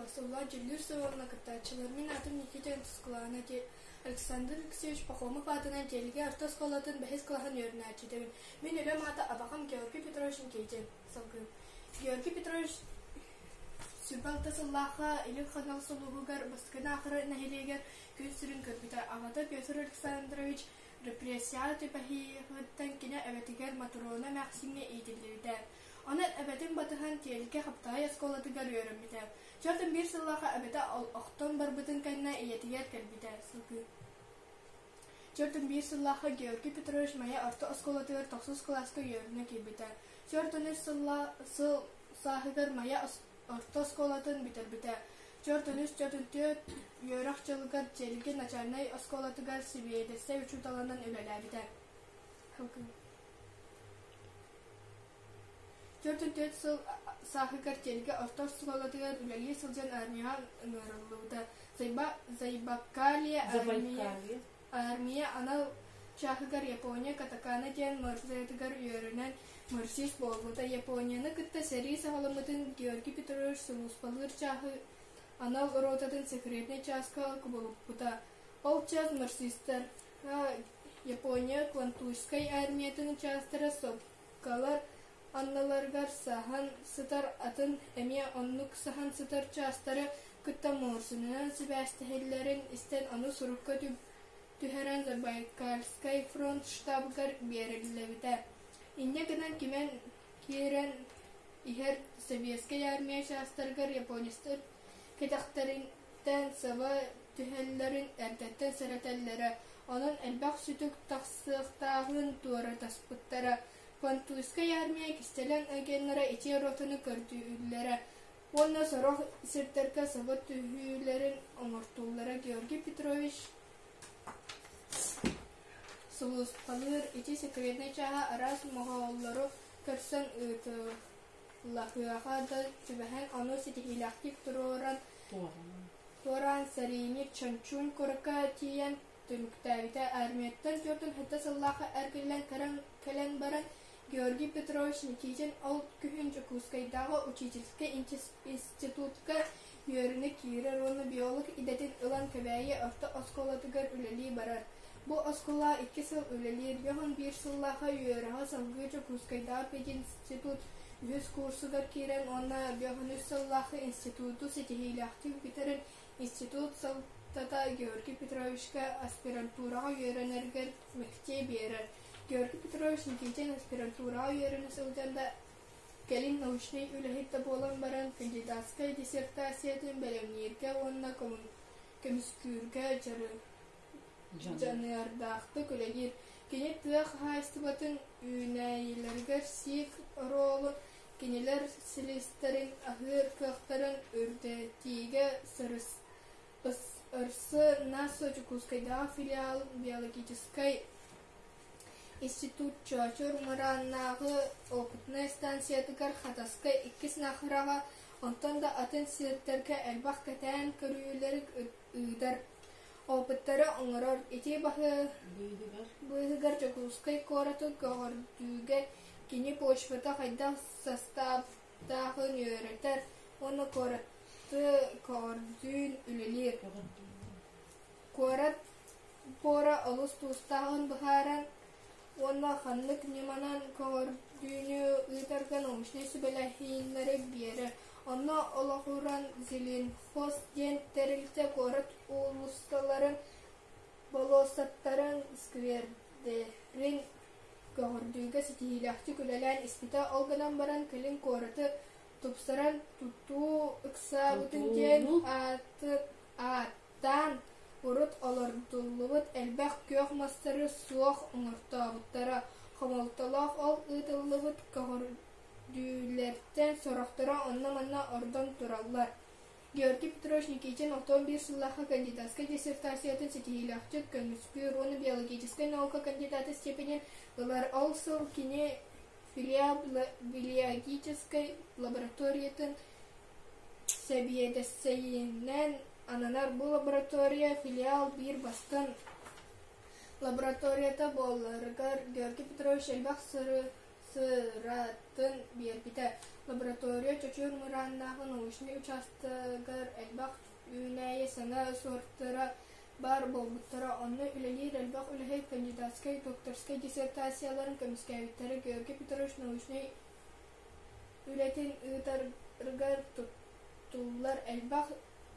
Дорообо, дьүүллүүр сүбэ кыттааччылар. Мин аатым Никита Тускулаана Александр Алексеевич Пахомов аатынан Тиэлиги орто оскуолатын бэһис кылааһын үөрэнээччитэбин. Мин үлэм аата абаҕам Георгий Петрович Никитин. Салгыы. Георгий Петрович 26 сыллаахха Илин Хаҥалас улууһугар Бастакы Наахара нэһилиэгэр күн сирин көрбүтэ. Аҕата Петр Александрович репрессияҕа түбэһиэҕиттэн кини эбэтигэр Матрона эмээхсиҥҥэ иитиллибитэ. Онон эбэтин батыһан Тиэлиги Хаптаҕай оскуолатыгар үөрэммитэ. 41 сыллаахха эбэтэ охтон барбытын кэннэ ийэтигэр кэлбитэ. Салгыы. 41 сыллаахха Георгий Петрович Майа орто оскуолатыгар тохсус кылааска үөрэнэ киирбитэ. 43 сыл сааһыгар Майа орто оскуолатын бүтэрбитэ. 43-44 үөрэх дьылыгар Тиэлиги начальнай оскуолатыгар сибиэдэссэй учууталынан үлэлээбитэ. 44 сыл сааһыгар Тиэлиги орто оскуолатыгар үлэлии сылдьан армияҕа ыҥырыллыбыта. Забайкалье армия анал чааһыгар Япония катакана диэн морзетыгар үөрэнэн морсист буолбута. Японияны кытта сэрии саҕаламмытын Георгий Петрович сулууспалыыр чааһы анал ротатын секретнэй чааска кубулуппута. Ол чаас морсистарга Япония Квантуйскай армиятын чаастара сопкалар анныларыгар саһан сытар атын эмиэ оннук саһан сытар чаастары кытта муорсунунан сибээстэһэллэрин истэн ону сурукка түһэрэн Забайкальскай фронт штабыгар биэриллибитэ. Инньэ гынан кимэн киирэн иһэр Сэбиэскэй армия чаастарыгар японецтар кэтэхтэриттэн саба түһэллэрин эрдэттэн сэрэтэллэрэ, онон элбэх сүтүк тахсыахтааҕын туоратаспыттара. Квантуйскай армия кистэлэҥ агеннара ити ротаны көрдүүллэрэ уонна сорох сирдэргэ саба түһүүлэрин оҥортууллара. Георгий Петрович сулууспалыыр ити секретнэй чааһа араас моһоллору көрсөн ыытыллаһыаха да түбэһэн, ону ситиһиилээхтик туруоран туораан сэриини Чанчунь куоракка тиийэн түмүктээбитэ. Армияттан 47 сыллаахха эргиллэн кэлэн баран, Георгий Петрович Никитин ол күһүн Дьокуускайдааҕы учительскай институтка үөрэнэ киирэр уонна биолог идэтин ылан Кэбээйи орто оскуолатыгар үлэлии барар. Бу оскуолаҕа 2 сыл үлэлиир, 51 сыллаахха үөрэҕи салгыы Дьокуускайдааҕы пединститут үһүс курсугар киирэн уонна 53 сыллаахха институту ситиһиилээхтик бүтэрэн институт салалтата Георгий Петровичка аспирантураҕа үөрэнэригэр мэктиэ биэрэр. Георгий Петрович Никитин аспирантураҕа үөрэнэ сылдьан да кэлин научнай үлэһит да буолан баран кандидатскай диссертациятын бэлэмнииргэ уонна көмүскүүргэ дьаныардаахтык үлэлиир. Кини тыа хаһаайыстыбатын үүнээйилэригэр сиик оруолун, кинилэр силистэрин аһыыр кыахтарын үрдэтиигэ РС НАСО Дьокуускайдааҕы филиал биологическай институт Чоочур мырааннааҕы опытнай станциятыгар Хатаска иккис Нахараҕа, онтон да атын сирдэргэ элбэх кэтээн көрүүлэри ыытар, опыттары оҥорор. Ити быыһыгар Дьокуускай куораты көҕөрдүүгэ кини почвата хайдах састааптааҕын үөрэтэр уонна куораты көҕөрдүүн үлэлиир. Куорат пуора олус туустааҕын быһааран уонна ханнык ньыманан көҕөрдүүнү ыытарга научнай сүбэлэһиилэри биэрэр. Онно олоҕуран Зеленхоз диэн тэрилтэ куорат уулуссаларын, болуоссаттарын, сквердэрин көҕөрдүүгэ ситиһиилээхтик үлэлээн испитэ. Ол гынан баран кэлин куораты тупсаран тутуу ыксаабытын диэн ааттаан урут олордуллубут элбэх күөх мастары суох оҥортообуттара. Хомолтолоох ол ыытыллыбыт көҕөрдүүлэртэн сорохторо онно-манна ордон тураллар. Георгий Петрович Никитин 61 сыллаахха кандидатскай диссертациятын ситиһиилээхтик көмүскүүр уонна биологическай наука кандидата степенин ылар. Ол сыл кини филиал биологическай лабораториятын сэбиэдэссэйинэн ананар. Бу лаборатория филиал биир бастыҥ лабораторията буоларыгар Георгий Петрович элбэх сыратын биэрбитэ. Лаборатория Чочур Мырааннааҕы научнай учаастагар элбэх үүнээйи саҥа суортара баар буолбуттара. Онно үлэлиир элбэх үлэһит кандидатскай, докторскай диссертацияларын көмүскээбиттэрэ. Георгий Петрович научнай үлэтин ыытарыгар туттуллар элбэх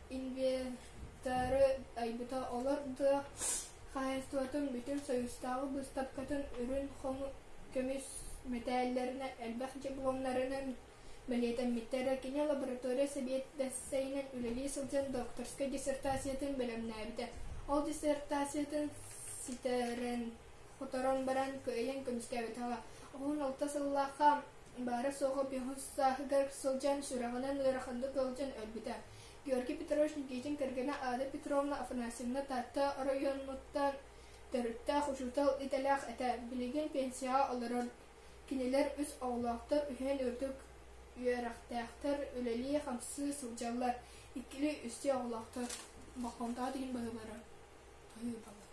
инвентары айбыта. Олор тыа хаһаайыстыбатын бүтүн Союзтааҕы быыстапкатын үрүҥ көмүс мэтээллэринэн, элбэх дипломнарынан бэлиэтэммиттэрэ. Кини лаборатория сэбиэдиссэйинэн үлэлии сылдьан докторскай диссертациятын бэлэмнээбитэ. Ол диссертациятын ситэрэн-хоторон баран кыайан көмүскээбэтэҕэ. 16 сыллаахха баара-суоҕа биэс сааһыгар сылдьан сүрэҕинэн ыараханнык ыалдьан өлбүтэ. Георгий Петрович Никитин кэргэнэ Ада Петровна Афанасьевна Таатта оройуонуттан төрүттээх учуутал идэлээх этэ. Билигин пенсияҕа олорор. Кинилэр үс оҕолоохтор, үһүөн үрдүк үөрэхтээхтэр, үлэлии-хамсыы сылдьаллар. Иккилии-үстүү оҕолоохтор. Боконтоо диэн быһыылара быһыылалар.